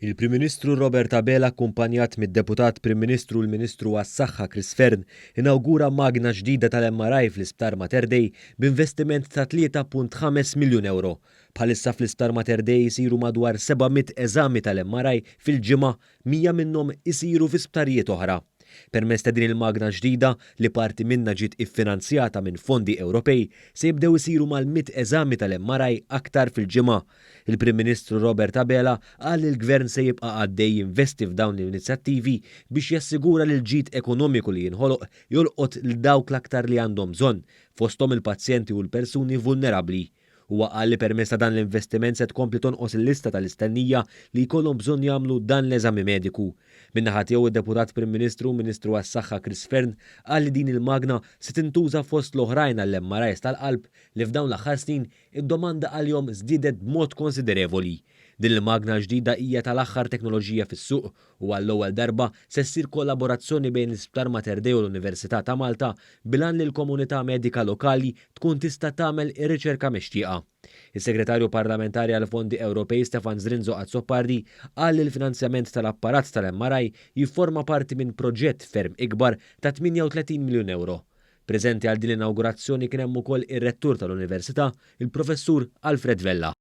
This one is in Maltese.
Il-Prim Ministru Robert Abela akkumpanjat mid-Deputat Prim Ministru u l-Ministru għas-Saħħa Chris Fearne inawgura magna ġdida tal-MRI fl-Isptar Mater Dei b'investiment ta' 3.5 miljun ewro. Bħalissa fl-Isptar Mater Dei jsiru madwar 700 eżami tal-MRI fil-ġimgħa, 100 minnhom isiru fi sptarijiet oħra. Permezz ta' din il-magna ġdida, li parti minnha ġiet iffinanzjata minn fondi Ewropej, se jibdew isiru mal-100 eżami tal-MRI aktar fil-ġimgħa. Il-Prim Ministru Robert Abela qal li l-Gvern se jibqa' għaddej jinvesti f'dawn l-inizjattivi biex jassigura li l-ġid ekonomiku li jinħoloq jolqot lil dawk l-aktar li għandhom bżonn, fosthom il-pazjenti u l-persuni vulnerabbli. Huwa qal li permezz ta' dan l-investiment se tkompli tonqos il-lista tal-istennija li jkollhom bżonn jagħmlu dan l-eżami mediku. Min-naħa tiegħu d-Deputat Prim Ministru u Ministru għas-Saħħa Chris Fearne qal li din il-magna se tintuża fost l-oħrajn għall-MRIs tal-qalb li f'dawn l-aħħar snin id-domanda għalihom żdiedet b'mod konsiderevoli. Din il-magna l-ġdida hija tal-aħħar teknoloġija fis-suq u għall-ewwel darba se ssir kollaborazzjoni bejn l-Isptar Mater Dei u l-Università ta' Malta bil-għan li l-komunità medika lokali tkun tista' tagħmel ir-riċerka mixtieqa. Is-Segretarju Parlamentari għall-Fondi Ewropej Stefan Zrinzo Azzopardi qal li l-finanzjament tal-apparat tal-MRI jifforma parti minn proġett ferm ikbar ta' 38 miljun ewro. Preżenti għal din l-inawgurazzjoni kien hemm ukoll ir-Rettur tal-Università, il-Professur Alfred Vella.